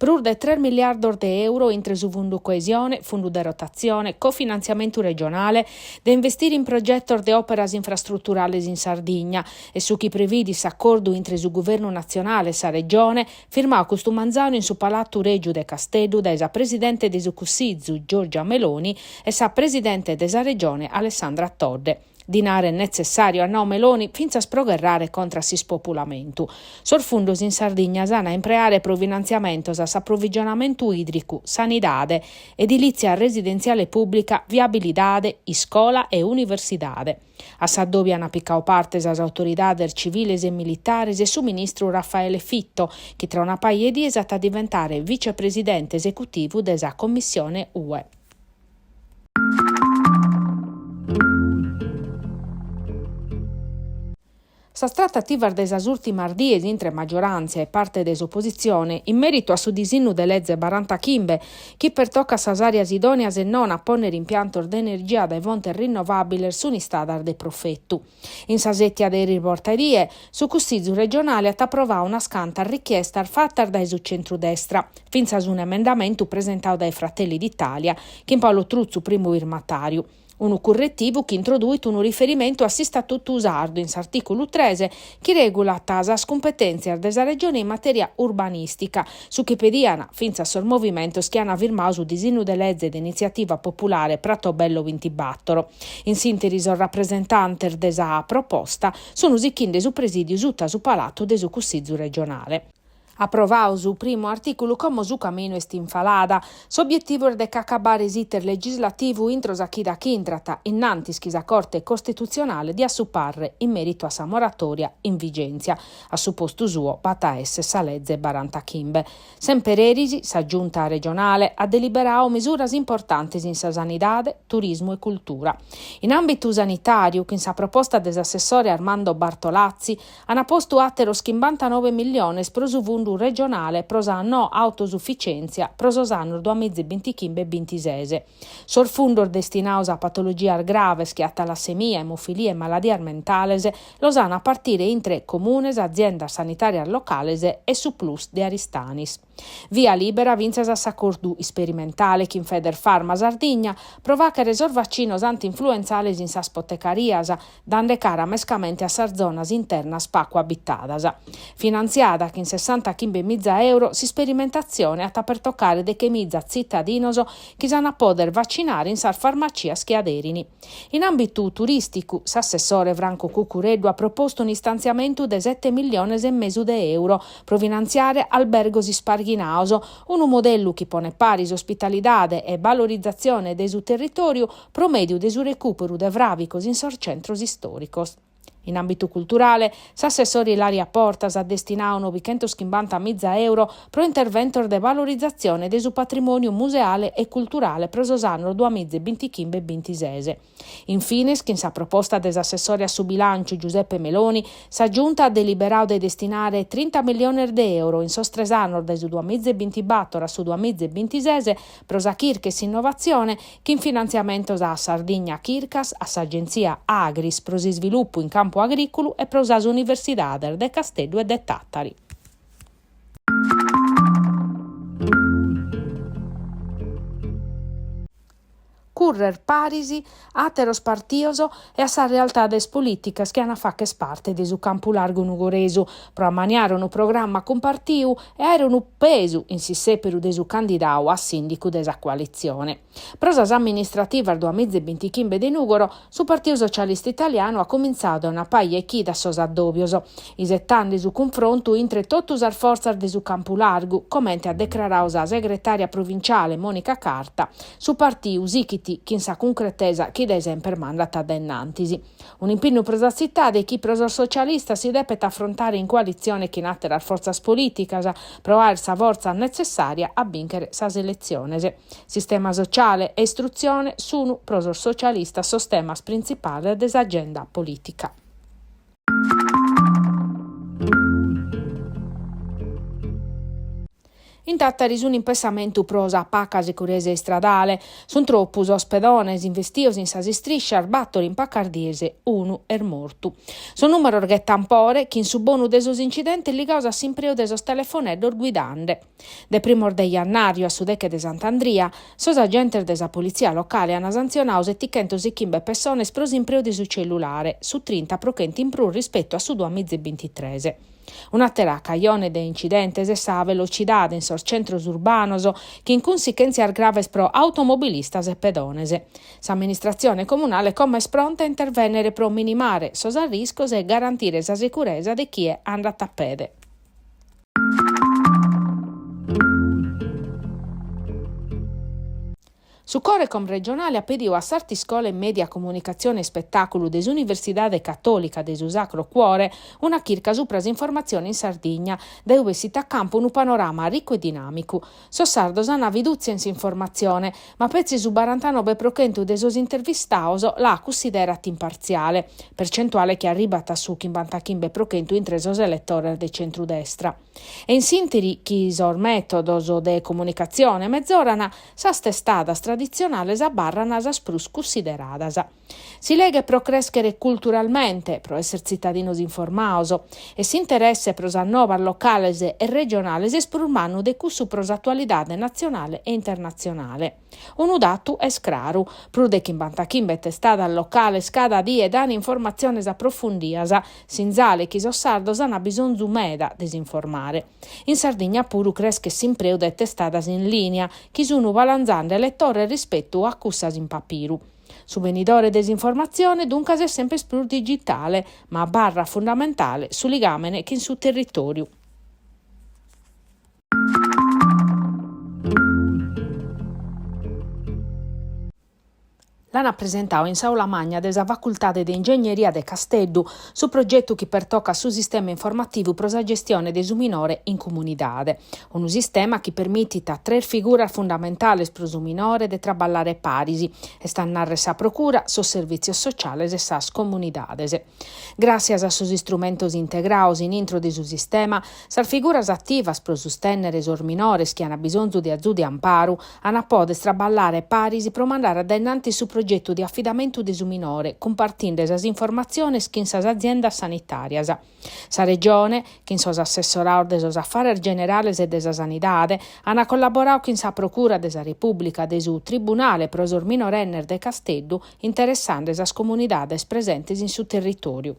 Prus de tres milliardos de euro intre su Fundu Coesione, Fundu de Rotatzione, cofinantziamentu regionale, de investire in progetos de òperas infrastruturales in Sardigna est su chi previdit s'acordu intre su Guvernu natzionale e sa Regione, firmadu custu manzanu in su Palatu Règiu de Casteddu dae sa presidente de su Cussizu Giorgia Meloni e sa presidente de sa Regione Alessandra Todde. Dinare netzessàriu, at nau Meloni, fintzas pro gherrare contra a s'ispopulamentu. Sos fundos in Sardigna s'an a impreare pro finantziamentos a s'aprovigionamentu ìdricu, sanidade, edilìtzia residentziale pùblica, viabilidade, iscola e universidade. A s'addòbiu ant picadu parte sas autoridades civiles e militares e su ministru Raffaele Fitto, chi tra una paja 'e dies at a diventare vicepresidente esecutivu de sa Commissione Ue. Sas tratativas de sas ùrtimas dies intre magioràntzia e parte de s'opositzione in mèritu a su disinnu de leze barantachimbe chi pertocat sas àreas idòneas e non a pònnere impiantos de energia dae fontes rinnovàbiles sunt istadas de profetu. In sa sètia de eris bortaedie, su Cussizu regionale at aprovadu unas cantas richiestas fatas dae su centru-destra, fintzas un'emendamentu presentadu dae Fratelli d'Italia, chin Paolo Truzzu primu firmatàriu. Unu curretivu chi introduit unu riferimentu a s'Istatutu sardu in s'artìculu tres chi règulat sas cumpetèntzias de sa Regione in matèria urbanìstica, su chi pediant fintzas sos movimentos chi ant firmadu su disinnu de leze de initziativa populare Pratobello bintibator. In s'ìnteri sos rapresentantes de sa proposta sunt sichinde su presìdiu suta su palatu de su Cussizu regionale. Aprovadu su primu artìculu como su caminu est in falada. S'obietivu est de ch'acabare s'iter legislativu intro sa chida ch'intrat, innantis chi sa Corte Costitutzionale diat su parre in mèritu a sa moratòria in vigèntzia. A su postu suo b'at a èssere sa leze barantachimbe. Semper eris sa Giunta regionale at deliberadu misuras importantes in sa sanidade, turismu e cultura. In àmbitu sanitàriu, chin sa proposta de s'assessore Armando Bartolazzi, An postu àteros chimbantanoe milliones pro su fundu regionale pro sa no autosuficièntzia pro sos annos duamiza e bintichimbe e bintises. Sos fundos destinados a patologias graves che a talassemia, emofilia e maladias mentales los an a partire intre comunes, aziendas sanitàrias locales e su Plus de Aristanis. Via lìbera fintzas a s'acordu isperimentale chin Federfarma Sardigna pro fàghere sos vacinos anti-influentzales in sas potecarias, dande cara mescamente a sas zonas internas pacu abitadas. Finantziada chin sessantachimbe miza euro, s'isperimentatzione at a pertocare dechemiza tzitadinos chi s'an a pòdere vacinare in sas farmacias chi aderin. In àmbitu turìsticu, s'assessore Franco Cuccureddu at propostu un'istantziamentu de sete milliones e mesu de euro pro finantziare albergos isparghinados, unu modellu chi ponet paris ospitalidade e balorizatzione de su territòriu pro mèdiu de su recùperu de fràbicos in sos centros istòricos. In àmbitu culturale, s'assessore Ilaria Portas at destinadu novichentoschimbantamiza euro pro interventos de valorizatzione de su patrimòniu museale e culturale pro sos annos duamiza e bintichimbe e bintises. In fines, chin sa proposta de s'assessore a su bilànciu Giuseppe Meloni, sa Giunta at deliberadu de destinare trinta milliones de euro in sos tres annos dae su duamiza e bintibator a su duamiza e bintises pro sa chirca e s'innovatzione, chin finantziamentos a Sardigna Chircas, a s'Agentzia Agris pro s'isvilupu in campu agrìculu e pro sas universidades de Casteddu e de Tàtari. Currer paris a àteros partidos e a sas realtades polìticas chi an a fagher parte de su campu largu nugoresu pro ammaniare unu programma cumpartiu e àere unu pesu in s'issèperu de su candidadu a sìndicu de sa coalitzione. Pro sas amministrativas duamiza e bintichimbe de Nùgoro, su Partiu Socialista Italianu at cumintzadu dae una paja 'e chidas sos addòbios, isetande su cunfrontu intre totu sas fortzas de su campu largu, comente at decraradu sa segretària provinciale Monica Carta, su partiu sichit chin sa cuncretesa chi dae semper mandat a dae innantis. Un'impinnu pro sa tzitade chi pro sos socialistas si depet afrontare in coalitzione chin àteras fortzas polìticas pro aer sa fortza netzessària a bìnchere sas eletziones. Sistema sociale e istrutzione sun pro sos socialistas sos temas printzipales de s'agenda polìtica. In Tàtari sun in pessamentu pro sa paca sicuresa istradale. Sunt tropu sos pedones investios in sas istriscias, bator in pacas dies, unu est mortu. Sos nùmeros ghetan pore chin su bonu de sos incidentes ligaos a s'impreu de sos telefoneddos guidande. De primos de jannàriu a su deche de Sant'Andria, sos agentes de sa politzia locale an santzionadu setichentos e chimbe pessones pro s'impreu de su cellulare, su 30% in prus rispetu a su duamiza e bintitres. Un'àtera cajone de incidentes est sa velocidade in sos centros urbanos, chin cunsichèntzias graves pro automobilistas e pedones. S'amministratzione comunale como est pronta a intervènnere pro minimare sos arriscos e garantire sa sicuresa de chie andat a pede. Su Corecom regionale at pediu a s'Artiscola in Mèdia Comunicatzione e Ispetàculu de s'Universidade Catòlica de su Sacro Cuore una chirca supra s'informatzione in Sardigna, dae ue essit a campu unu panorama ricu e dinàmicu. Sos sardos an fidùtzia in s'informatzione, ma petzi su barantanobe pro chentu de sos intervistados la cussiderat impartziale, percentuale chi arribat a su chimbantachimbe pro chentu intre sos eletores de centrudestra. E in s'ìnteri chi sos mètodos de comunicatzione mezoran, sas testadas traditzionales abarran sas prus cussideradas. Si leghet pro crèschere culturalmente, pro èssere tzitadinos informados, e s'interesse pro sas novas locales e regionales est prus mannu de cussu pro s'atualidade natzionale e internatzionale. Unu datu est craru, prus de chimbantachimbe testadas locales cada die dan informatziones aprofundias, sinzale chi sos sardos an bisonzu meda de s'informare. In Sardigna puru creschet s'impreu de testadas in lìnia, chi sun balanzande letores rispetu a cussas in papiru. Su benidore de s'informatzione duncas est semper prus digitale, ma abarrat fundamentale su ligàmene chin su territòriu. L'an presentadu in s'Aula Magna de sa Facultade de Ingegneria de Casteddu su progetu chi pertocat su sistema informativu pro sa gestione de su minore in comunidade. Unu sistema chi permitit a tres figuras fundamentales pro su minore de traballare paris, est a nàrrere sa Procura, sos servìtzios sociales e sas comunidades. Gràssias a sos istrumentos integrados in intro de su sistema, sas figuras ativas pro sustènnere sos minores chi ant bisonzu de azudu e amparu ant a pòdere traballare paris pro mandare a dae innantis su progetu de afidamentu de su minore, cumpartinde sas informatziones chin sas aziendas sanitàrias. Sa Regione, chin sos assessorados de sos Afares Generales e de sa Sanidade, ant collaboradu chin sa Procura de sa Repùblica de su Tribunale pro sos minorennes de Casteddu interessende sas comunidades presentes in su territòriu.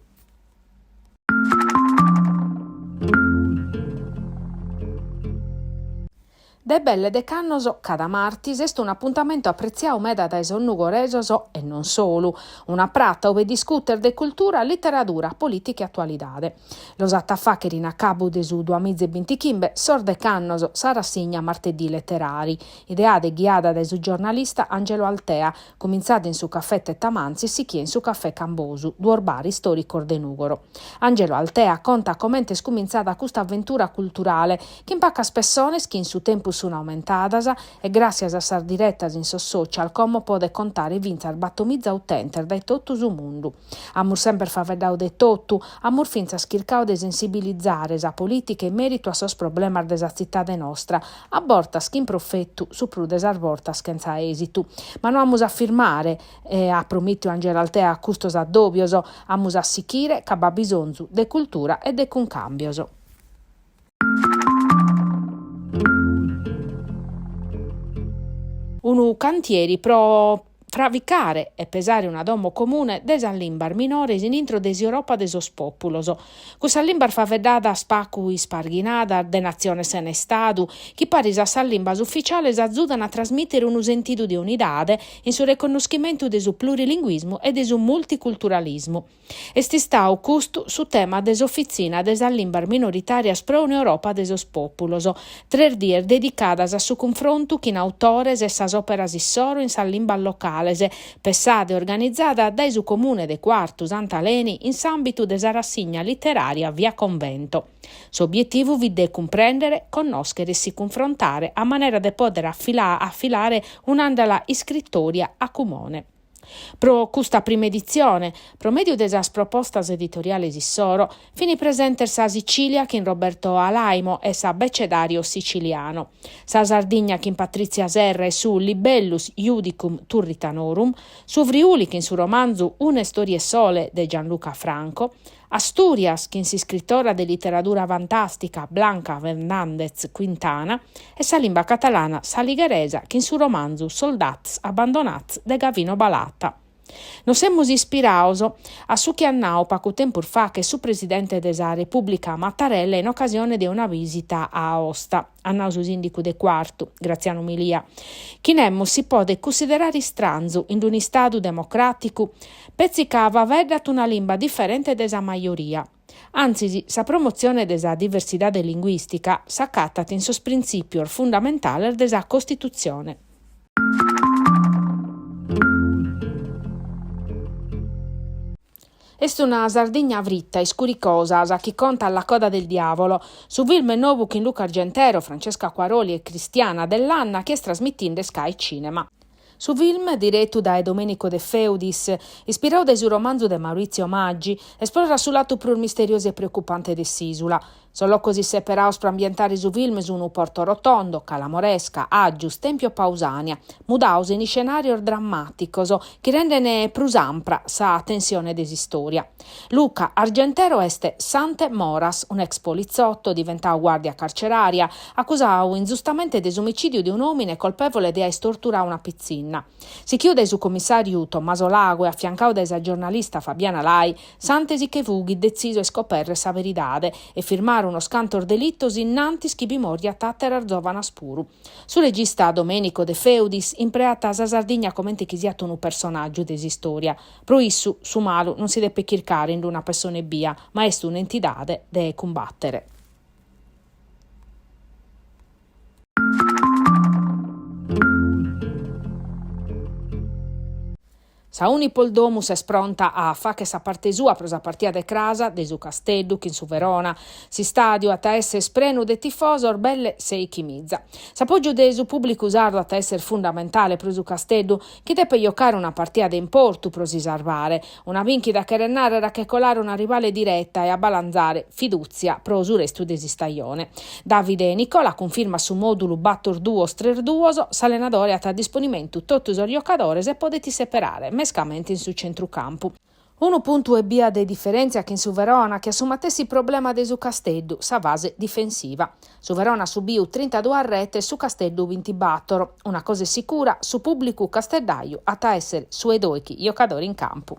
De belle dech'annos, cada martis est un'apuntamentu apretziadu meda dae sos nugoresos e non solu, una prata ue discùtere de cultura, literadura, polìtica e atualidade. Los at a fàghere in acabu de su duamiza e bintichimbe sos dech'annos sa rassigna Martedì Letterari, ideada e ghiada dae su giornalista Angelo Altea, Cumintzada in su Cafè Tettamanzi e sichia in su Cafè Cambosu, duos bar istòricos de Nùgoro. Angelo Altea contat comente est cumintzada custa aventura culturale, chin pacas pessones chi in su tempus sun aumentadas e gràssias a sas diretas in sos social como podet contare fintzas batomiza utentes dae totu su mundu. Amus semper faeddadu de totu, amus fintzas chircadu de sensibilizare sa polìtica in mèritu a sos problemas de sa tzitade nostra, a bortas chin profetu, su prus de sas bortas chentza èsitu. Ma no amus a firmare, at promìtiu Angelo Altea custos addòbios, amus a sichire ca b'at bisonzu de cultura e de cuncàmbios. Unu cantieri pro fravicare e pesare una domo comune de sas limbas minores in intro de s'Europa de sos pòpulos. Cussas limbas faeddadas pacu isparghinadas de natziones sena istadu, chi paris a sas limbas uficiales azudan a trasmìtere unu sentidu de unidade in su reconnoschimentu de su plurilinguismu e de su multiculturalismu. Est istadu custu su tema de s'Ofitzina de sas limbas minoritàrias pro un'Europa de sos pòpulos, tres dies dedicadas a su cunfrontu chin autores e sas òperas issoro in sas limbas locales, pessada e organizada dae su Comune de Cuartu Sant'Aleni in s'àmbitu de sa rassigna literària Via Convento. S'obietivu fit de cumprèndere, connòschere e si cunfrontare a manera de pòdere afilare un'àndala iscritòria a cumone. Pro custa prima editzione, pro mèdiu de sas propostas editoriales issoro, fin presentes sa Sicilia chin Roberto Alaimo e s'Abbecedario Siciliano, sa Sardigna chin Patrizia Serra e su Libellus Iudicum Turritanorum, su Friuli chin su romanzu Una storia 'e sole de Gianluca Franco, Asturias chin s'iscritora de literadura fantàstica Blanca Fernández Quintana e sa limba catalana s'aligheresa chin su romanzu Soldats abandonats de Gavino Balata. Nos semus ispirados a su chi at nadu pagu tempus faghet su presidente de sa Repùblica Mattarella in ocasione de una bìsita a Aosta, at nadu su sìndicu de Cuartu, Graziano Milia, chi nemos si podet cunsiderare istranzu in un'istadu democràticu petzi ca faeddat una limba diferente de sa majoria. Antzis, sa promotzione de sa diversidade linguìstica s'acatat in sos printzìpios fundamentales de sa Costitutzione. Est una Sardigna frita, iscuricosa, sa chi contat La coda del diavolo, su film nou chin Luca Argentero, Francesco Acquaroli e Cristiana Dell'Anna chi est trasmitinde Sky Cinema. Su film, diretu dae Domenico De Feudis, ispiradu dae su romanzu de Maurizio Maggi, esplorat su latu prus misteriosu e preocupante de s'ìsula. Sos locos isseperados pro ambientare su film sun Porto Rotondo, Cala Moresca, Aggius, Tempio Pausania, mudados in iscenàrios drammàticos chi renden prus ampra sa tensione de s'istòria. Luca Argentero est Sante Moras, un'ex politzotto diventadu guàrdia carcerària, acusadu inzustamente de s'omicìdiu de un'òmine colpèvole de aer torturadu una pitzinna. Sichiu dae su commissàriu Tommaso Lago e afiancadu dae sa giornalista Fabiana Lai, Sante si che fughit detzisu a iscoperrer sa veridade e firmare unos cantos delitos innantis chi bi morjant àteras zòvanas puru. Su regista Domenico De Feudis impreat sa Sardigna comente chi siat unu personàgiu de s'istòria. Pro issu, su malu non si depet chircare in una pessone ebbia, ma est un'entidade de cumbàtere. Sa Unipol Domus est pronta a fàghere sa parte sua pro sa partida de cras de su Casteddu chin su Verona. S'istàdiu at a èssere prenu de tifosos belle seichimiza. S'apògiu de su pùblicu sardu at a èssere fundamentale pro su Casteddu chi depet giocare una partida de importu pro si sarvare. Una bìnchida cheret nàrrere a che colare una rivale direta e a balanzare fidùtzia pro su restu de s'istajone. Davide Nicola cunfirmat su mòdulu bator duos tres duos, s'allenadore at a disponimentu totu sos giocadores e podet isseperare, mescamente in su centrucampu. Unu puntu ebbia de diferèntzia chin su Verona chi at su matessi problema de su Casteddu, sa fase difensiva. Su Verona at subiu trintaduas retes, su Casteddu bintibator. Una cosa est sicura, su pùblicu casteddaju at a èssere su 'e doichi giocadore in campu.